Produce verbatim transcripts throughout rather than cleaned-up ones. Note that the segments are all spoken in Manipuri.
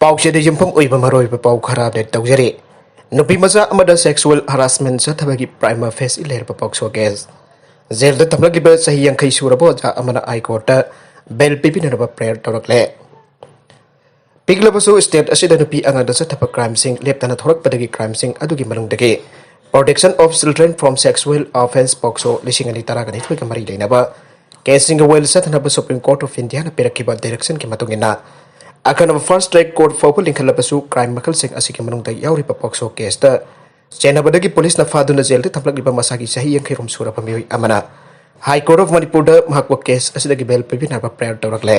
ꯄꯥꯎꯆꯦꯗ ꯌꯨꯝꯐꯝ ꯑꯣꯏꯕ ꯃꯔꯨꯑꯣꯏꯕ ꯄꯥꯎ ꯈꯔ ꯑꯞꯗꯦꯠ ꯇꯧꯖꯔꯤ꯫ ꯅꯨꯄꯤ ꯃꯆꯥ ꯑꯃꯗ ꯁꯦꯛꯁꯨꯑꯦꯜ ꯍꯔꯥꯁꯃꯦꯟ ꯆꯠꯊꯕꯒꯤ ꯄ꯭ꯔꯥꯏꯃꯥ ꯐꯦꯁꯤ ꯂꯩꯔꯕ ꯄꯣꯛꯁꯣ ꯀꯦꯁ꯫ ꯖꯦꯜꯗ ꯊꯝꯂꯛꯂꯤꯕ ꯆꯍꯤ ꯌꯥꯡꯈꯩ ꯁꯨꯔꯕ ꯑꯣꯖꯥ ꯑꯃꯅ ꯍꯥꯏ ꯀꯣꯔꯠꯇ ꯕꯦꯜ ꯄꯤꯕꯤꯅꯅꯕ ꯄ꯭ꯔꯦꯌꯔ ꯇꯧꯔꯛꯂꯦ꯫ ꯄꯤꯛꯂꯕꯁꯨ ꯁ꯭ꯇꯦꯠ ꯑꯁꯤꯗ ꯅꯨꯄꯤ ꯑꯉꯥꯡꯗ ꯆꯠꯊꯕ ꯀ꯭ꯔꯥꯏꯝꯁꯤꯡ ꯂꯦꯞꯇꯅ ꯊꯣꯔꯛꯄꯗꯒꯤ ꯀ꯭ꯔꯥꯏꯝꯁꯤꯡ ꯑꯗꯨꯒꯤ ꯃꯅꯨꯡꯗꯒꯤ Protection of Children from Sexual Offence, ꯄꯣꯛꯁꯣ, ꯂꯤꯁꯤꯡ ꯑꯅꯤ ꯇꯔꯥꯒ ꯅꯤꯊꯣꯏꯒ ꯃꯔꯤ ꯂꯩꯅꯕ ꯀꯦꯁꯁꯤꯡꯒ ꯋꯦꯜ ꯆꯠꯊꯅꯕ ꯁꯨꯄ꯭ꯔꯤꯝ ꯀꯣꯔꯠ ꯑꯣꯐ ꯏꯟꯗꯤꯌꯥꯅ ꯄꯤꯔꯛꯈꯤꯕ ꯗꯥꯏꯔꯦꯛꯁꯟꯒꯤ ꯃꯇꯨꯡ ꯏꯟꯅ, ꯑꯈꯟꯅꯕ ꯐꯥꯁꯠ ꯇ꯭ꯔꯦꯛ ꯀꯣꯔꯠ ꯐꯥꯎꯕ ꯂꯤꯡꯈꯠꯂꯕꯁꯨ, ꯀ꯭ꯔꯥꯏꯝ ꯃꯈꯜꯁꯤꯡ ꯑꯁꯤꯒꯤ ꯃꯅꯨꯡꯗ ꯌꯥꯎꯔꯤꯕ ꯄꯣꯛꯁꯣ ꯀꯦꯁꯇ ꯆꯦꯟꯅꯕꯗꯒꯤ ꯄꯨꯂꯤꯁꯅ ꯐꯥꯗꯨꯅ ꯖꯦꯜꯗ ꯊꯝꯂꯛꯂꯤꯕ ꯃꯁꯥꯒꯤ ꯆꯍꯤ ꯌꯥꯡꯈꯩ ꯔꯣꯝ ꯁꯨꯔꯕ ꯃꯤꯑꯣꯏ ꯑꯃꯅ ꯍꯥꯏ ꯀꯣꯔꯠ ꯑꯣꯐ ꯃꯅꯤꯄꯨꯔꯗ ꯃꯍꯥꯛꯄꯨ ꯀꯦꯁ ꯑꯁꯤꯗꯒꯤ ꯕꯦꯜ ꯄꯤꯕꯤꯅꯕ ꯄ꯭ꯔꯦꯌꯔ ꯇꯧꯔꯛꯂꯦ꯫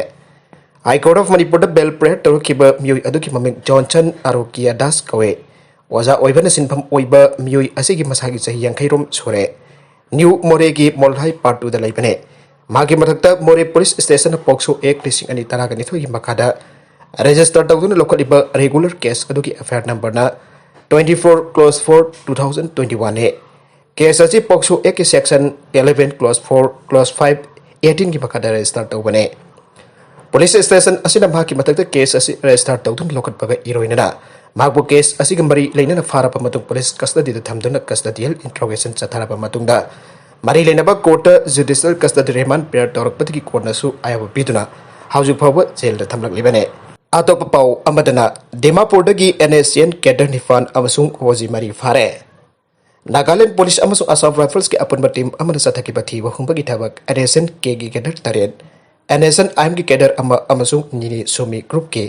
ꯍꯥꯏ ꯀꯣꯔꯠ ꯑꯣꯐ ꯃꯅꯤꯄꯨꯔꯗ ꯕꯦꯜ ꯄ꯭ꯔꯦꯌꯔ ꯇꯧꯔꯛꯈꯤꯕ ꯃꯤꯑꯣꯏ ꯑꯗꯨꯒꯤ ꯃꯃꯤꯡ ꯖꯣꯟꯁꯟ ꯑꯔꯣꯀꯤꯌꯥ ꯗꯥꯁ ꯀꯧꯏ꯫ ꯑꯣꯖꯥ ꯑꯣꯏꯕꯅ ꯁꯤꯟꯐꯝ ꯑꯣꯏꯕ ꯃꯤꯑꯣꯏ ꯑꯁꯤꯒꯤ ꯃꯁꯥꯒꯤ ꯆꯍꯤ ꯌꯥꯡꯈꯩ ꯔꯣꯝ ꯁꯨꯔꯦ꯫ ꯅ꯭ꯌꯨ ꯃꯣꯔꯦꯒꯤ ꯃꯣꯜꯍꯥꯏ ꯄꯥꯔꯠ ꯇꯨꯗ ꯂꯩꯕꯅꯦ꯫ ꯃꯥꯒꯤ ꯃꯊꯛꯇ ꯃꯣꯔꯦ ꯄꯨꯂꯤꯁ ꯁ꯭ꯇꯦꯁꯟꯅ ꯄꯣꯛꯁꯣ ꯑꯦꯛ ꯂꯤꯁꯤꯡ ꯑꯅꯤ ꯇꯔꯥꯒ ꯅꯤꯊꯣꯏꯒꯤ ꯃꯈꯥꯗ ꯔꯦꯖꯤꯁꯇꯔ ꯇꯧꯗꯨꯅ ꯂꯧꯈꯠꯂꯤꯕ ꯔꯤꯒꯨꯂꯔ ꯀꯦꯁ ꯑꯗꯨꯒꯤ ꯑꯦꯐ ꯑꯥꯏ ꯑꯥꯔ ꯅꯝꯕꯔꯅ twenty four clause four two thousand twenty one ꯅꯤ꯫ ꯀꯦꯁ ꯑꯁꯤ ꯄꯣꯛꯁꯣ ꯑꯦꯛꯀꯤ section eleven clause four clause five eighteenꯒꯤ ꯃꯈꯥꯗ ꯔꯦꯖꯤꯁꯇꯔ ꯇꯧꯕꯅꯦ꯫ ꯄꯨꯂꯤꯁ ꯁ꯭ꯇꯦꯁꯟ ꯑꯁꯤꯅ ꯃꯍꯥꯛꯀꯤ ꯃꯊꯛꯇ ꯀꯦꯁ ꯑꯁꯤ ꯔꯦꯖꯤꯁꯇꯔ ꯇꯧꯗꯨꯅ ꯂꯧꯈꯠꯄꯒ ꯏꯔꯣꯏꯅꯅ ꯃꯍꯥꯛꯄꯨ ꯀꯦꯁ ꯑꯁꯤꯒ ꯃꯔꯤ ꯂꯩꯅꯅ ꯐꯥꯔꯕ ꯃꯇꯨꯡ ꯄꯨꯂꯤꯁ ꯀꯁꯇꯗꯤꯗ ꯊꯝꯗꯨꯅ ꯀꯁꯇꯗꯤꯌꯦꯜ ꯏꯟꯇ꯭ꯔꯣꯒꯦꯁꯟ ꯆꯠꯊꯔꯕ ꯃꯇꯨꯡꯗ ꯃꯔꯤ ꯂꯩꯅꯕ ꯀꯣꯔꯠꯇ ꯖꯨꯗꯤꯁꯤꯌꯦꯜ ꯀꯁꯇꯗꯤ ꯔꯤꯃꯥꯟ ꯄꯤꯔꯛ ꯇꯧꯔꯛꯄꯗꯒꯤ ꯀꯣꯔꯠꯅꯁꯨ ꯑꯌꯥꯕ ꯄꯤꯗꯨꯅ ꯍꯧꯖꯤꯛ ꯐꯥꯎꯕ ꯖꯦꯜꯗ ꯊꯝꯂꯛꯂꯤꯕꯅꯤ꯫ ꯑꯇꯣꯞꯄ ꯄꯥꯎ ꯑꯃꯗꯅ, ꯗꯤꯃꯥꯄꯨꯔꯗꯒꯤ ꯑꯦꯟ ꯑꯦꯁ ꯑꯦꯟ ꯀꯦꯗꯔ ꯅꯤꯄꯥꯟ ꯑꯃꯁꯨꯡ ꯑꯣ ꯖꯤ ꯃꯔꯤ ꯐꯥꯔꯦ꯫ ꯅꯥꯒꯥꯂꯦꯟ ꯄꯨꯂꯤꯁ ꯑꯃꯁꯨꯡ ꯑꯁꯥꯝ ꯔꯥꯏꯐꯜꯁꯀꯤ ꯑꯄꯨꯟꯕ ꯇꯤꯝ ꯑꯃꯅ ꯆꯠꯊꯈꯤꯕ ꯊꯤꯕ ꯍꯨꯝꯕꯒꯤ ꯊꯕꯛ ꯑꯦꯟ ꯑꯦꯁ ꯑꯦꯟ ꯀꯦꯒꯤ ꯀꯦꯗꯔ ꯇꯔꯦꯠ, ꯑꯦꯟ ꯑꯦꯁ ꯑꯦꯟ ꯑꯥꯏ ꯑꯦꯝꯒꯤ ꯀꯦꯗꯔ ꯑꯃ ꯑꯃꯁꯨꯡ ꯅꯤꯅꯤ ꯁꯨꯃꯤ ꯒ꯭ꯔꯨꯞꯀꯤ,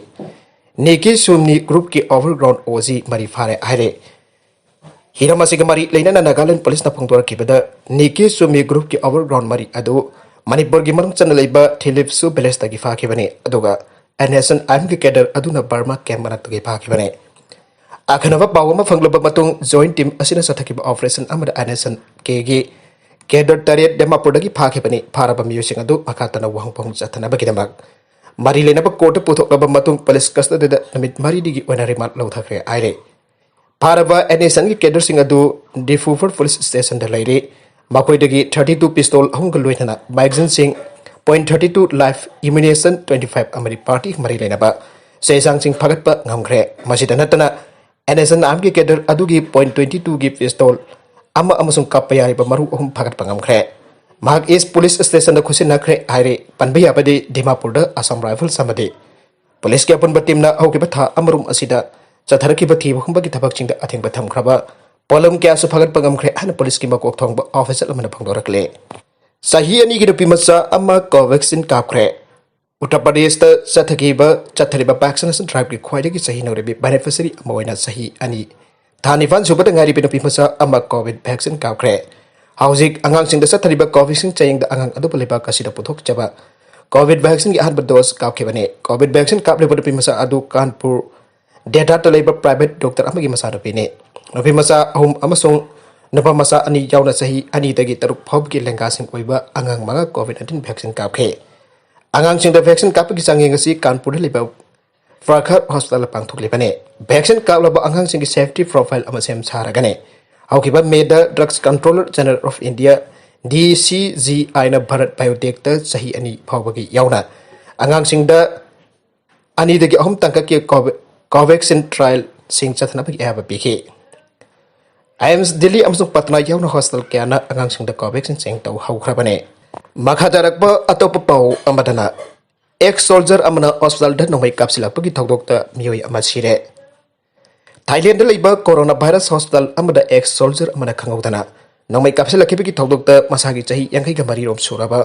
ꯅꯤꯀꯤ ꯁꯨꯃꯤ ꯒ꯭ꯔꯨꯞꯀꯤ ꯑꯣꯚꯔꯒ꯭ꯔꯥꯎꯟ ꯑꯣ ꯖꯤ ꯃꯔꯤ ꯐꯥꯔꯦ ꯍꯥꯏꯔꯦ꯫ ꯍꯤꯔꯝ ꯑꯁꯤꯒ ꯃꯔꯤ ꯂꯩꯅꯅ ꯅꯥꯒꯥꯂꯦꯟ ꯄꯨꯂꯤꯁꯅ ꯐꯣꯡꯗꯣꯔꯛꯈꯤꯕꯗ, ꯅꯤꯀꯤ ꯁꯨꯃꯤ ꯒ꯭ꯔꯨꯞꯀꯤ ꯑꯣꯚꯔꯒ꯭ꯔꯥꯎꯟ ꯃꯔꯤ ꯑꯗꯨ ꯃꯅꯤꯄꯨꯔꯒꯤ ꯃꯅꯨꯡ ꯆꯟꯅ ꯂꯩꯕ ꯊꯤꯂꯤꯞꯁꯨ ꯚꯤꯂꯦꯖꯇꯒꯤ ꯐꯥꯈꯤꯕꯅꯤ, ꯑꯗꯨꯒ ꯑꯦꯟ ꯑꯦꯁ ꯑꯦꯟ ꯑꯥꯏ ꯑꯦꯝꯒꯤ ꯀꯦꯗꯔ ꯑꯗꯨꯅ ꯕꯔꯃꯥ ꯀꯦꯝ ꯃꯅꯥꯛꯇꯒꯤ ꯐꯥꯈꯤꯕꯅꯤ꯫ ꯑꯈꯟꯅꯕ ꯄꯥꯎ ꯑꯃ ꯐꯪꯂꯕ ꯃꯇꯨꯡ ꯖꯣꯏꯟ ꯇꯤꯝ ꯑꯁꯤꯅ ꯆꯠꯊꯈꯤꯕ ꯑꯣꯄꯔꯦꯁꯟ ꯑꯃꯗ ꯑꯦꯟ ꯑꯦꯁ ꯑꯦꯟ ꯀꯦꯒꯤ ꯀꯦꯗꯔ ꯇꯔꯦꯠ ꯗꯤꯃꯥꯄꯨꯔꯗꯒꯤ ꯐꯥꯈꯤꯕꯅꯤ꯫ ꯐꯥꯔꯕ ꯃꯤꯑꯣꯏꯁꯤꯡ ꯑꯗꯨ ꯃꯈꯥ ꯇꯥꯅ ꯋꯥꯍꯪ ꯄꯥꯎꯍꯪ ꯆꯠꯊꯅꯕꯒꯤꯗꯃꯛ ꯃꯔꯤ ꯂꯩꯅꯕ ꯀꯣꯔꯠꯇ ꯄꯨꯊꯣꯛꯂꯕ ꯃꯇꯨꯡ ꯄꯨꯂꯤꯁ ꯀꯁꯇꯗꯤꯗ ꯅꯨꯃꯤꯠ ꯃꯔꯤꯅꯤꯒꯤ ꯑꯣꯏꯅ ꯔꯤꯃꯥꯟ ꯂꯧꯊꯈ꯭ꯔꯦ ꯍꯥꯏꯔꯦ꯫ ꯐꯥꯔꯕ ꯑꯦꯟ ꯑꯦꯁ ꯑꯦꯟꯒꯤ ꯀꯦꯗꯔꯁꯤꯡ ꯑꯗꯨ ꯗꯤꯐꯨꯐꯔ ꯄꯨꯂꯤꯁ ꯁ꯭ꯇꯦꯁꯟꯗ ꯂꯩꯔꯤ꯫ ꯃꯈꯣꯏꯗꯒꯤ thirty two ꯄꯤꯁꯇꯣꯜ ꯑꯍꯨꯝꯒ ꯂꯣꯏꯅꯅ ꯃꯦꯒꯥꯖꯤꯟꯁꯤꯡ, point thirty two live ammunition twenty five ꯑꯃꯗꯤ ꯄꯥꯔꯇꯤ ꯃꯔꯤ ꯂꯩꯅꯕ ꯆꯦ ꯆꯥꯡꯁꯤꯡ ꯐꯥꯒꯠꯄ ꯉꯝꯈ꯭ꯔꯦ꯫ ꯃꯁꯤꯗ ꯅꯠꯇꯅ, NSCN-ꯒꯤ cadre ꯑꯗꯨꯒꯤ point twenty two-ꯒꯤ pistol ꯑꯃ ꯑꯃꯁꯨꯡ ꯀꯥꯞꯄ ꯌꯥꯔꯤꯕ ꯃꯔꯨ ꯑꯍꯨꯝ ꯐꯥꯒꯠꯄ ꯉꯝꯈ꯭ꯔꯦ꯫ ꯃꯍꯥꯛ East Police Station-ꯗ ꯈꯨꯠꯁꯤꯟꯅꯈ꯭ꯔꯦ ꯍꯥꯏꯔꯦ꯫ ꯄꯟꯕ ꯌꯥꯕꯗꯤ, ꯗꯤꯃꯥꯄꯨꯔꯗ Assam Rifles ꯑꯃꯗꯤ ꯄꯨꯂꯤꯁꯀꯤ ꯑꯄꯨꯟꯕ team-ꯅ ꯍꯧꯈꯤꯕ ꯊꯥ ꯑꯃꯔꯣꯝ ꯑꯁꯤꯗ ꯆꯠꯊꯔꯛꯈꯤꯕ ꯊꯤꯕ ꯍꯨꯝꯕꯒꯤ ꯊꯕꯛꯁꯤꯡꯗ ꯑꯊꯤꯡꯕ ꯊꯝꯈ꯭ꯔꯕ ꯄꯣꯠꯂꯝ ꯀꯌꯥꯁꯨ ꯐꯥꯒꯠꯄ ꯉꯝꯈ꯭ꯔꯦ ꯍꯥꯏꯅ ꯄꯨꯂꯤꯁꯀꯤ ꯃꯀꯣꯛ ꯊꯣꯡꯕ official ꯑꯃꯅ ꯐꯣꯡꯗꯣꯔꯛꯂꯦ꯫ ꯆꯍꯤ ꯑꯅꯤꯒꯤ ꯅꯨꯄꯤ ꯃꯆꯥ ꯑꯃ Covaxin ꯀꯥꯞꯈ꯭ꯔꯦ꯫ ꯎꯠꯇꯔ ꯄ꯭ꯔꯗꯦꯁꯇ ꯆꯠꯊꯈꯤꯕ, ꯆꯠꯊꯔꯤꯕ vaccination drive-ꯀꯤ ꯈ꯭ꯋꯥꯏꯗꯒꯤ ꯆꯍꯤ ꯅꯧꯔꯤꯕꯤ beneficiary ꯑꯃ ꯑꯣꯏꯅ ꯆꯍꯤ ꯑꯅꯤ, ꯊꯥ ꯅꯤꯄꯥꯟ ꯁꯨꯕꯗ ꯉꯥꯏꯔꯤꯕ ꯅꯨꯄꯤ ꯃꯆꯥ ꯑꯃ COVID vaccine ꯀꯥꯞꯈ꯭ꯔꯦ꯫ ꯍꯧꯖꯤꯛ ꯑꯉꯥꯡꯁꯤꯡꯗ ꯆꯠꯊꯔꯤꯕ Covaxin ꯆꯌꯦꯡꯗ ꯑꯉꯥꯡ ꯑꯗꯨꯕꯨ ꯂꯩꯕꯥꯛ ꯑꯁꯤꯗ ꯄꯨꯊꯣꯛꯆꯕ COVID vaccine-ꯒꯤ ꯑꯍꯥꯟꯕ dose ꯀꯥꯞꯈꯤꯕꯅꯤ꯫ COVID vaccine ꯀꯥꯞꯂꯤꯕ ꯅꯨꯄꯤ ꯃꯆꯥ ꯑꯗꯨ ꯀꯥꯟꯄꯨꯔ ꯗꯦꯗꯥꯠꯇ ꯂꯩꯕ private doctor ꯑꯃꯒꯤ ꯃꯆꯥꯅꯨꯄꯤꯅꯤ꯫ ꯅꯨꯄꯤ ꯃꯆꯥ ꯑꯍꯨꯝ ꯑꯃꯁꯨꯡ ꯅꯨꯄꯥ ꯃꯆꯥ ꯑꯅꯤ ꯌꯥꯎꯅ ꯆꯍꯤ ꯑꯅꯤꯗꯒꯤ ꯇꯔꯨꯛ ꯐꯥꯎꯕꯒꯤ ꯂꯦꯡꯒꯥꯁꯤꯡ ꯑꯣꯏꯕ ꯑꯉꯥꯡ ꯃꯉꯥ COVID nineteen vaccine ꯀꯥꯞꯈꯤ꯫ ꯑꯉꯥꯡꯁꯤꯡꯗ vaccine ꯀꯥꯞꯄꯒꯤ ꯆꯥꯡꯌꯦꯡ ꯑꯁꯤ ꯀꯥꯟꯄꯨꯔꯗ ꯂꯩꯕ Farkhat Hospital ꯄꯥꯡꯊꯣꯛꯂꯤꯕꯅꯤ꯫ Vaccine ꯀꯥꯞꯂꯕ ꯑꯉꯥꯡꯁꯤꯡꯒꯤ safety profile ꯑꯃ ꯁꯦꯝ ꯁꯥꯔꯒꯅꯤ꯫ ꯍꯧꯈꯤꯕ ꯃꯦꯗ Drugs Controller General of India, DCGI-ꯅ Bharat Biotech-ꯇ ꯆꯍꯤ ꯑꯅꯤ ꯐꯥꯎꯕꯒꯤ ꯌꯥꯎꯅ ꯑꯉꯥꯡꯁꯤꯡꯗ ꯑꯅꯤꯗꯒꯤ ꯑꯍꯨꯝ ꯇꯥꯡꯀꯛꯀꯤ Cove-, Covaxin trial-ꯁꯤꯡ ꯆꯠꯊꯅꯕꯒꯤ ꯑꯌꯥꯕ ꯄꯤꯈꯤ꯫ AIIMS Delhi ꯑꯃꯁꯨꯡ Patna ꯌꯥꯎꯅ hospital ꯀꯌꯥꯅ ꯑꯉꯥꯡꯁꯤꯡꯗ Covaxin ꯆꯌꯦꯡ ꯇꯧ ꯍꯧꯈ꯭ꯔꯕꯅꯤ꯫ ꯃꯈꯥ ꯇꯥꯔꯛꯄ ꯑꯇꯣꯞꯄ ꯄꯥꯎ ꯑꯃꯗꯅ, ex soldier ꯑꯃꯅ hospital-ꯗ ꯅꯣꯡꯃꯩ ꯀꯥꯞꯁꯤꯜꯂꯛꯄꯒꯤ ꯊꯧꯗꯣꯛꯇ ꯃꯤꯑꯣꯏ ꯑꯃ ꯁꯤꯔꯦ꯫ ꯊꯥꯏꯂꯦꯟꯗ ꯂꯩꯕ ꯀꯣꯔꯣꯅꯥ ꯚꯥꯏꯔꯁ ꯍꯣꯁꯄꯤꯇꯥꯜ ꯑꯃꯗ ex soldier ꯑꯃꯅ ꯈꯪꯍꯧꯗꯅ ꯅꯣꯡꯃꯩ ꯀꯥꯞꯁꯤꯜꯂꯛꯈꯤꯕꯒꯤ ꯊꯧꯗꯣꯛꯇ ꯃꯁꯥꯒꯤ ꯆꯍꯤ ꯌꯥꯡꯈꯩꯒ ꯃꯔꯤ ꯔꯣꯝ ꯁꯨꯔꯕ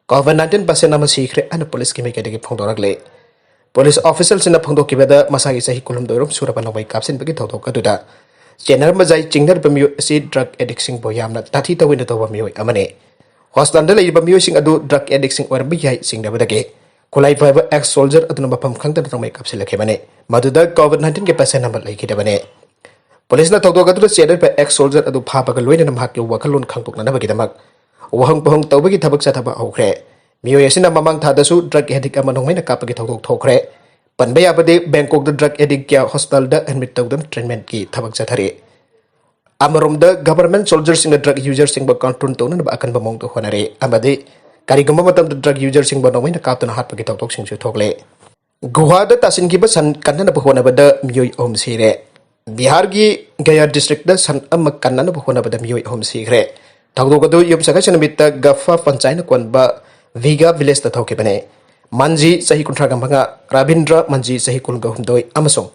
COVID nineteen patient ꯑꯃ ꯁꯤꯈ꯭ꯔꯦ ꯍꯥꯏꯅ ꯄꯨꯂꯤꯁꯀꯤ ꯃꯥꯏꯀꯩꯗꯒꯤ ꯐꯣꯡꯗꯣꯔꯛꯂꯦ꯫ ꯄꯨꯂꯤꯁ official-ꯁꯤꯡꯅ ꯐꯣꯡꯗꯣꯛꯈꯤꯕꯗ, ꯃꯁꯥꯒꯤ ꯆꯍꯤ ꯀꯨꯟꯍꯨꯝꯗꯣꯏ ꯔꯣꯝ ꯁꯨꯔꯕ ꯅꯣꯡꯃꯩ ꯀꯥꯞꯁꯤꯟꯕꯒꯤ ꯊꯧꯗꯣꯛ ꯑꯗꯨꯗ ꯆꯦꯟꯅꯔꯝꯕ ꯌꯥꯏ꯫ ꯆꯤꯡꯅꯔꯤꯕ ꯃꯤꯑꯣꯏ ꯑꯁꯤ drug addict-ꯁꯤꯡꯕꯨ ꯌꯥꯝꯅ ꯇꯥꯊꯤ ꯇꯧꯑꯣꯏꯅ ꯇꯧꯕ ꯃꯤꯑꯣꯏ ꯑꯃꯅꯤ꯫ ꯍꯣꯁꯄꯤꯇꯥꯜꯗ ꯂꯩꯔꯤꯕ ꯃꯤꯑꯣꯏꯁꯤꯡ ꯑꯗꯨ drug addict-ꯁꯤꯡ ꯑꯣꯏꯔꯝꯕ ꯌꯥꯏ ꯆꯤꯡꯅꯕꯗꯒꯤ ꯈꯨꯠꯂꯥꯏ ꯄꯥꯏꯕ ex soldier ꯑꯗꯨꯅ ꯃꯐꯝ ꯈꯪꯗꯅ ꯅꯣꯡꯃꯩ ꯀꯥꯞꯁꯤꯜꯂꯛꯈꯤꯕꯅꯤ꯫ ꯃꯗꯨꯗ COVID nineteen-ꯒꯤ patient ꯑꯃ ꯂꯩꯈꯤꯗꯕꯅꯤ꯫ ꯄꯨꯂꯤꯁꯅ ꯊꯧꯗꯣꯛ ꯑꯗꯨꯗ ꯆꯦꯟꯅꯔꯤꯕ ex soldier ꯑꯗꯨ ꯐꯥꯕꯒ ꯂꯣꯏꯅꯅ ꯃꯍꯥꯛꯀꯤ ꯋꯥꯈꯜꯂꯣꯟ ꯈꯪꯗꯣꯛꯅꯅꯕꯒꯤꯗꯃꯛ ꯋꯥꯍꯪ ꯄꯥꯎꯍꯪ ꯇꯧꯕꯒꯤ ꯊꯕꯛ ꯆꯠꯊꯕ ꯍꯧꯈ꯭ꯔꯦ꯫ ꯃꯤꯑꯣꯏ ꯑꯁꯤꯅ ꯃꯃꯥꯡ ꯊꯥꯗꯁꯨ drug addict ꯑꯃ ꯅꯣꯡꯃꯩꯅ ꯀꯥꯞꯄꯒꯤ ꯊꯧꯗꯣꯛ ꯊꯣꯛꯈ꯭ꯔꯦ꯫ ꯄꯟꯕ ꯌꯥꯕꯗꯤ, ꯕꯦꯡꯀꯣꯛꯇ drug addict ꯀꯌꯥ ꯍꯣꯁꯄꯤꯇꯥꯜꯗ admit ꯇꯧꯗꯨꯅ treatment-ꯀꯤ ꯊꯕꯛ ꯆꯠꯊꯔꯤ꯫ ꯑꯃꯔꯣꯝꯗ, government soldier-ꯁꯤꯡꯅ drug user-ꯁꯤꯡꯕꯨ control ꯇꯧꯅꯅꯕ ꯑꯀꯟꯕ ꯃꯑꯣꯡꯗ ꯍꯣꯠꯅꯔꯤ ꯑꯃꯗꯤ ꯀꯔꯤꯒꯨꯝꯕ ꯃꯇꯝꯗ drug user-ꯁꯤꯡꯕꯨ ꯅꯣꯡꯃꯩꯅ ꯀꯥꯞꯇꯨꯅ ꯍꯥꯠꯄꯒꯤ ꯊꯧꯗꯣꯛꯁꯤꯡꯁꯨ ꯊꯣꯛꯂꯦ꯫ ꯒꯨꯍꯥꯗ ꯇꯥꯁꯤꯟꯈꯤꯕ ꯁꯟ ꯀꯟꯅꯅꯕ ꯍꯣꯠꯅꯕꯗ ꯃꯤꯑꯣꯏ ꯑꯍꯨꯝ ꯁꯤꯔꯦ꯫ ꯕꯤꯍꯥꯔꯒꯤ ꯒꯌꯥ ꯗꯤꯁꯇ꯭ꯔꯤꯛꯇ ꯁꯟ ꯑꯃ ꯀꯟꯅꯅꯕ ꯍꯣꯠꯅꯕꯗ ꯃꯤꯑꯣꯏ ꯑꯍꯨꯝ ꯁꯤꯈ꯭ꯔꯦ꯫ ꯊꯧꯗꯣꯛ ꯑꯗꯨ ꯌꯨꯝꯁꯀꯩꯁ ꯅꯨꯃꯤꯠꯇ ꯒꯐꯥ ꯄꯟꯆꯥꯏꯅ ꯀꯣꯟꯕ ꯚꯤꯒꯥ ꯚꯤꯂꯦꯖꯇ ꯊꯣꯛꯈꯤꯕꯅꯤ꯫ ꯃꯟꯖꯤ, ꯆꯍꯤ ꯀꯨꯟꯊ꯭ꯔꯥꯒ ꯃꯉꯥ, ꯔꯥꯕꯤꯟꯗ꯭ꯔ ꯃꯟꯖꯤ, ꯆꯍꯤ ꯀꯨꯟꯒ ꯍꯨꯝꯗꯣꯏ, ꯑꯃꯁꯨꯡ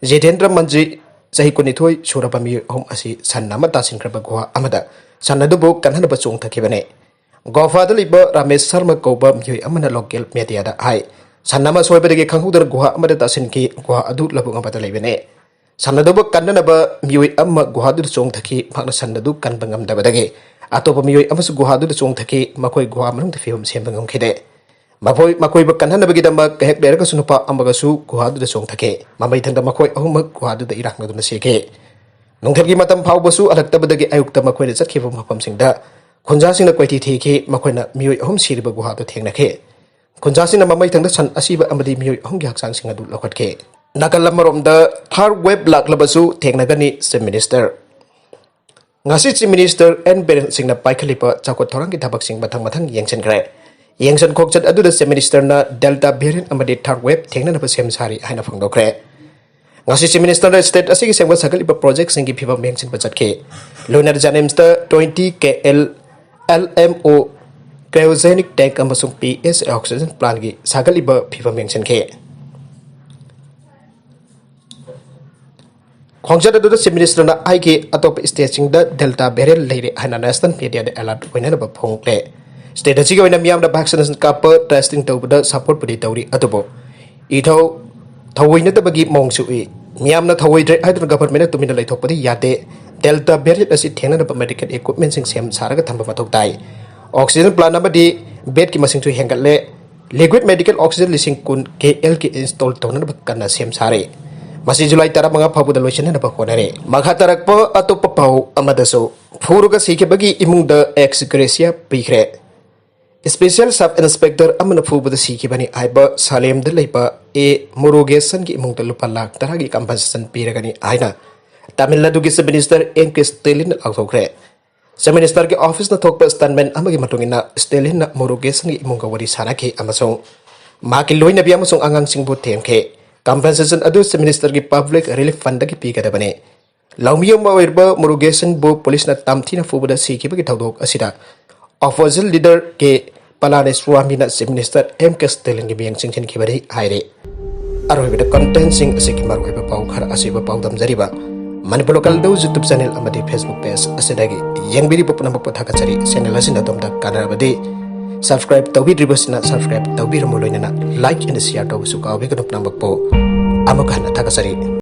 ꯖꯤꯇꯦꯟꯗ꯭ꯔ ꯃꯟꯖꯤ, ꯆꯍꯤ ꯀꯨꯟꯅꯤꯊꯣꯏ ꯁꯨꯔꯕ ꯃꯤꯑꯣꯏ ꯑꯍꯨꯝ ꯑꯁꯤ ꯁꯟ ꯑꯃ ꯇꯥꯁꯤꯟꯈ꯭ꯔꯕ ꯒꯨꯍꯥ ꯑꯃꯗ ꯁꯟ ꯑꯗꯨꯕꯨ ꯀꯟꯅꯅꯕ ꯆꯣꯡꯊꯈꯤꯕꯅꯤ꯫ ꯒꯣꯐꯥꯗ ꯂꯩꯕ ꯔꯥꯃꯦꯁ ꯁꯔꯃ ꯀꯧꯕ ꯃꯤꯑꯣꯏ ꯑꯃꯅ ꯂꯣꯀꯦꯜ ꯃꯦꯗꯤꯌꯥꯗ ꯍꯥꯏ, ꯁꯟ ꯑꯃ ꯁꯣꯏꯕꯗꯒꯤ ꯈꯪꯍꯧꯗꯅ ꯒꯨꯍꯥ ꯑꯃꯗ ꯇꯥꯁꯤꯟꯈꯤ꯫ ꯒꯨꯍꯥ ꯑꯗꯨ ꯂꯧꯕꯨꯛ ꯑꯃꯗ ꯂꯩꯕꯅꯤ꯫ ꯁꯟ ꯑꯗꯨꯕꯨ ꯀꯟꯅꯅꯕ ꯃꯤꯑꯣꯏ ꯑꯃ ꯒꯨꯍꯥꯗꯨꯗ ꯆꯣꯡꯊꯈꯤ꯫ ꯃꯍꯥꯛꯅ ꯁꯟ ꯑꯗꯨ ꯀꯟꯕ ꯉꯝꯗꯕꯗꯒꯤ ꯑꯇꯣꯞꯄ ꯃꯤꯑꯣꯏ ꯑꯃꯁꯨ ꯒꯨꯍꯥꯗꯨꯗ ꯆꯣꯡꯊꯈꯤ꯫ ꯃꯈꯣꯏ ꯒꯨꯍꯥ ꯃꯅꯨꯡꯗ ꯐꯤꯕꯝ ꯁꯦꯝꯕ ꯉꯝꯈꯤꯗꯦ꯫ ꯃꯈꯣꯏ, ꯃꯈꯣꯏꯕꯨ ꯀꯟꯅꯅꯕꯒꯤꯗꯃꯛ ꯀꯩꯍꯦꯛ ꯂꯩꯔꯒꯁꯨ ꯅꯨꯄꯥ ꯑꯃꯒꯁꯨ ꯒꯨꯍꯥꯗꯨꯗ ꯆꯣꯡꯊꯈꯤ꯫ ꯃꯃꯩꯊꯪꯗ ꯃꯈꯣꯏ ꯑꯍꯨꯝꯃꯛ ꯒꯨꯍꯥꯗꯨꯗ ꯏꯔꯥꯛꯅꯗꯨꯅ ꯁꯤꯈꯤ꯫ ꯅꯨꯡꯊꯤꯜꯒꯤ ꯃꯇꯝ ꯐꯥꯎꯕꯁꯨ ꯍꯜꯂꯛꯇꯕꯗꯒꯤ ꯑꯌꯨꯛꯇ ꯃꯈꯣꯏꯅ ꯆꯠꯈꯤꯕ ꯃꯐꯝꯁꯤꯡꯗ ꯈꯨꯟꯖꯥꯁꯤꯡꯅ ꯀꯣꯏꯊꯤ ꯊꯤꯈꯤ꯫ ꯃꯈꯣꯏꯅ ꯃꯤꯑꯣꯏ ꯑꯍꯨꯝ ꯁꯤꯔꯤꯕ ꯒꯨꯍꯥꯗꯨ ꯊꯦꯡꯅꯈꯤ꯫ ꯈꯨꯟꯖꯥꯁꯤꯡꯅ ꯃꯃꯩꯊꯪꯗ ꯁꯟ ꯑꯁꯤꯕ ꯑꯃꯗꯤ ꯃꯤꯑꯣꯏ ꯑꯍꯨꯝꯒꯤ ꯍꯛꯆꯥꯡꯁꯤꯡ ꯑꯗꯨ ꯂꯧꯈꯠꯈꯤ꯫ ꯅꯥꯀꯜ ꯑꯃꯔꯣꯝꯗ, ꯊꯥꯔꯗ ꯋꯦꯕ ꯂꯥꯛꯂꯕꯁꯨ ꯊꯦꯡꯅꯒꯅꯤ, ꯆꯤꯐ ꯃꯤꯅꯤꯁꯇꯔ꯫ ꯉꯁꯤ ꯆꯤꯐ ꯃꯤꯅꯤꯁꯇꯔ ꯑꯦꯟ ꯕꯤꯔꯦꯟ ꯁꯤꯡꯅ ꯄꯥꯏꯈꯠꯂꯤꯕ ꯆꯥꯎꯈꯠ ꯊꯧꯔꯥꯡꯒꯤ ꯊꯕꯛꯁꯤꯡ ꯃꯊꯪ ꯃꯊꯪ ꯌꯦꯡꯁꯤꯟꯈ꯭ꯔꯦ꯫ ꯌꯦꯡꯁꯤꯟ ꯈꯣꯠꯆꯟ ꯑꯗꯨꯗ ꯆꯤꯐ ꯃꯤꯅꯤꯁꯇꯔꯅ ꯗꯦꯜꯇꯥ ꯚꯦꯔꯤꯌꯟ ꯑꯃꯗꯤ ꯊꯥꯔꯗ ꯋꯦꯕ ꯊꯦꯡꯅꯅꯕ ꯁꯦꯝ ꯁꯥꯔꯤ ꯍꯥꯏꯅ ꯐꯣꯡꯗꯣꯛꯈ꯭ꯔꯦ꯫ ꯉꯁꯤ ꯆꯤꯐ ꯃꯤꯅꯤꯁꯇꯔꯅ ꯁ꯭ꯇꯦꯠ ꯑꯁꯤꯒꯤ ꯁꯦꯝꯒꯠ ꯁꯥꯒꯠꯂꯤꯕ ꯄ꯭ꯔꯣꯖꯦꯛꯁꯤꯡꯒꯤ ꯐꯤꯕꯝ ꯌꯦꯡꯁꯤꯟꯕ ꯆꯠꯈꯤ꯫ ꯂꯣꯏꯅꯅ ꯖꯦꯅꯤꯝꯁꯇ ꯇ꯭ꯋꯦꯟꯇꯤ ꯀꯦ L L M O ꯀ꯭ꯔꯥꯏꯑꯣꯖꯦꯅꯤꯛ tank ꯑꯃꯁꯨꯡ ꯄꯤ ꯑꯦꯁ ꯑꯦ ꯑꯣꯛꯁꯤꯖꯦꯟ ꯄ꯭ꯂꯥꯟꯒꯤ ꯁꯥꯒꯠꯂꯤꯕ ꯐꯤꯕꯝ ꯌꯦꯡꯁꯤꯟꯈꯤ꯫ ꯈꯣꯡꯆꯠ ꯑꯗꯨꯗ ꯆꯤꯐ ꯃꯤꯅꯤꯁꯇꯔꯅ ꯍꯥꯏꯈꯤ, ꯑꯇꯣꯞꯄ ꯁ꯭ꯇꯦꯠꯁꯤꯡꯗ ꯗꯦꯜꯇꯥ ꯚꯦꯔꯤꯌꯟ ꯂꯩꯔꯦ ꯍꯥꯏꯅ ꯅꯦꯁꯅꯦꯜ ꯃꯦꯗꯤꯌꯥꯗ ꯑꯦꯂꯔꯠ ꯑꯣꯏꯅꯅꯕ ꯐꯣꯡꯂꯦ꯫ ꯁ꯭ꯇꯦꯠ ꯑꯁꯤꯒꯤ ꯑꯣꯏꯅ ꯃꯤꯌꯥꯝꯅ ꯚꯦꯛꯁꯤꯅꯦꯁꯟ ꯀꯥꯞꯄ, ꯇꯦꯁꯇꯤꯡ ꯇꯧꯕꯗ ꯁꯞꯄꯣꯔꯠꯄꯨꯗꯤ ꯇꯧꯔꯤ, ꯑꯗꯨꯕꯨ ꯏꯊꯧ ꯊꯧꯑꯣꯏꯅꯗꯕꯒꯤ ꯃꯑꯣꯡꯁꯨ ꯎꯏ꯫ ꯃꯤꯌꯥꯝꯅ ꯊꯧꯑꯣꯏꯗ꯭ꯔꯦ ꯍꯥꯏꯗꯨꯅ ꯒꯚꯔꯟꯃꯦꯟꯠꯅ ꯇꯨꯃꯤꯟꯅ ꯂꯩꯊꯣꯛꯄꯗꯤ ꯌꯥꯗꯦ꯫ ꯗꯦꯜꯇꯥ ꯚꯦꯔꯤꯌꯟ ꯑꯁꯤ ꯊꯦꯡꯅꯅꯕ ꯃꯦꯗꯤꯀꯦꯜ ꯏꯀ꯭ꯋꯤꯞꯃꯦꯟꯠꯁꯤꯡ ꯁꯦꯝ ꯁꯥꯔꯒ ꯊꯝꯕ ꯃꯊꯧ ꯇꯥꯏ꯫ ꯑꯣꯛꯁꯤꯖꯟ ꯄ꯭ꯂꯥꯟꯠ ꯑꯃꯗꯤ ꯕꯦꯗꯀꯤ ꯃꯁꯤꯡꯁꯨ ꯍꯦꯟꯒꯠꯂꯦ꯫ ꯂꯤꯀ꯭ꯋꯤꯗ ꯃꯦꯗꯤꯀꯦꯜ ꯑꯣꯛꯁꯤꯖꯟ ꯂꯤꯁꯤꯡ ꯀꯨꯟ ꯀꯦ ꯑꯦꯜꯒꯤ ꯏꯟꯁꯇꯣꯜ ꯇꯧꯅꯅꯕ ꯀꯟꯅ ꯁꯦꯝ ꯁꯥꯔꯤ꯫ ꯃꯁꯤ ꯖꯨꯂꯥꯏ ꯇꯔꯥꯃꯉꯥ ꯐꯥꯎꯕꯗ ꯂꯣꯏꯁꯤꯟꯅꯅꯕ ꯍꯣꯠꯅꯔꯤ꯫ ꯃꯈꯥ ꯇꯥꯔꯛꯄ ꯑꯇꯣꯞꯄ ꯄꯥꯎ ꯑꯃꯗꯁꯨ, ꯐꯨꯔꯒ ꯁꯤꯈꯤꯕꯒꯤ ꯏꯃꯨꯡꯗ ꯑꯦꯛꯁ ꯒ꯭ꯔꯦꯁꯤꯌꯥ ꯄꯤꯈ꯭ꯔꯦ꯫ ꯁ꯭ꯄꯦꯁꯤꯌꯦꯜ ꯁꯕ ꯏꯟꯁꯄꯦꯛꯇꯔ ꯑꯃꯅ ꯐꯨꯕꯗ ꯁꯤꯈꯤꯕꯅꯤ ꯍꯥꯏꯕ ꯁꯥꯂꯦꯝꯗ ꯂꯩꯕ ꯑꯦ ꯃꯨꯔꯨꯒꯦꯁꯟꯒꯤ ꯏꯃꯨꯡꯗ ꯂꯨꯄꯥ ꯂꯥꯈ ꯇꯔꯥꯒꯤ ꯀꯝꯄꯦꯟꯁꯦꯁꯟ ꯄꯤꯔꯒꯅꯤ ꯍꯥꯏꯅ ꯇꯥꯃꯤꯜ ꯅꯥꯗꯨꯒꯤ ꯆꯤꯐ ꯃꯤꯅꯤꯁꯇꯔ ꯑꯦꯝ ꯀꯦ ꯁ꯭ꯇꯦꯂꯤꯟꯅ ꯂꯥꯎꯊꯣꯛꯈ꯭ꯔꯦ꯫ ꯆꯤꯐ ꯃꯤꯅꯤꯁꯇꯔꯒꯤ ꯑꯣꯐꯤꯁꯅ ꯊꯣꯛꯄ ꯁ꯭ꯇꯦꯠꯃꯦꯟꯠ ꯑꯃꯒꯤ ꯃꯇꯨꯡ ꯏꯟꯅ, ꯁ꯭ꯇꯦꯂꯤꯟꯅ ꯃꯨꯔꯨꯒꯦꯁꯟꯒꯤ ꯏꯃꯨꯡꯒ ꯋꯥꯔꯤ ꯁꯥꯅꯈꯤ ꯑꯃꯁꯨꯡ ꯃꯍꯥꯛꯀꯤ ꯂꯣꯏꯅꯕꯤ ꯑꯃꯁꯨꯡ ꯑꯉꯥꯡꯁꯤꯡꯕꯨ ꯊꯦꯝꯈꯤ꯫ ꯀꯝꯄꯦꯟꯁꯦꯁꯟ ꯑꯗꯨ ꯆꯤꯐ ꯃꯤꯅꯤꯁꯇꯔꯒꯤ ꯄꯕ꯭ꯂꯤꯛ ꯔꯤꯂꯤꯐ ꯐꯟꯗꯒꯤ ꯄꯤꯒꯗꯕꯅꯤ꯫ ꯂꯧꯃꯤ ꯑꯃ ꯑꯣꯏꯔꯤꯕ ꯃꯨꯔꯨꯒꯦꯁꯟꯕꯨ ꯄꯨꯂꯤꯁꯅ ꯇꯝꯊꯤꯅ ꯐꯨꯕꯗ ꯁꯤꯈꯤꯕꯒꯤ ꯊꯧꯗꯣꯛ ꯑꯁꯤꯗ ꯑꯣꯄꯣꯖꯤꯁꯟ ꯂꯤꯗꯔ ꯀꯦ ꯄꯂꯥꯅꯤꯁ꯭ꯋꯥꯃꯤꯅ ꯆꯤꯐ ꯃꯤꯅꯤꯁꯇꯔ ꯑꯦꯝ ꯀꯦ ꯁ꯭ꯇꯦꯂꯤꯟꯒꯤ ꯃꯤꯠꯌꯦꯡ ꯆꯤꯡꯁꯤꯟꯈꯤꯕꯅꯤ ꯍꯥꯏꯔꯦ꯫ ꯑꯔꯣꯏꯕꯗ ꯀꯟꯇꯦꯟꯁꯤꯡ ꯑꯁꯤꯒꯤ ꯃꯔꯨꯑꯣꯏꯕ ꯄꯥꯎ ꯈꯔ ꯑꯁꯤꯕ ꯄꯥꯎꯗꯝꯖꯔꯤꯕ Manipur local news YouTube channel ꯑꯃꯗꯤ ꯐꯦꯁꯕꯨꯛ ꯄꯦꯖ ꯑꯁꯤꯗꯒꯤ ꯌꯦꯡꯕꯤꯔꯤꯕ ꯄꯨꯝꯅꯃꯛꯄꯨ ꯊꯥꯒꯠꯆꯔꯤ꯫ ꯆꯦꯅꯦꯜ ꯑꯁꯤꯅ ꯑꯗꯣꯝꯗ ꯀꯥꯟꯅꯔꯕꯗꯤ ꯁꯕꯁꯀ꯭ꯔꯥꯏꯕ ꯇꯧꯕꯤꯗ꯭ꯔꯤꯕꯁꯤꯅ ꯁꯕꯁꯀ꯭ꯔꯥꯏꯕ ꯇꯧꯕꯤꯔꯝꯃꯨ, ꯂꯣꯏꯅꯅ ꯂꯥꯏꯛ ꯑꯦꯟ ꯁꯤꯌꯥꯔ ꯇꯧꯕꯁꯨ ꯀꯥꯎꯕꯤꯒꯅꯨ꯫ ꯄꯨꯝꯅꯃꯛꯄꯨ ꯑꯃꯨꯛ ꯍꯟꯅ ꯊꯥꯒꯠꯆꯔꯤ꯫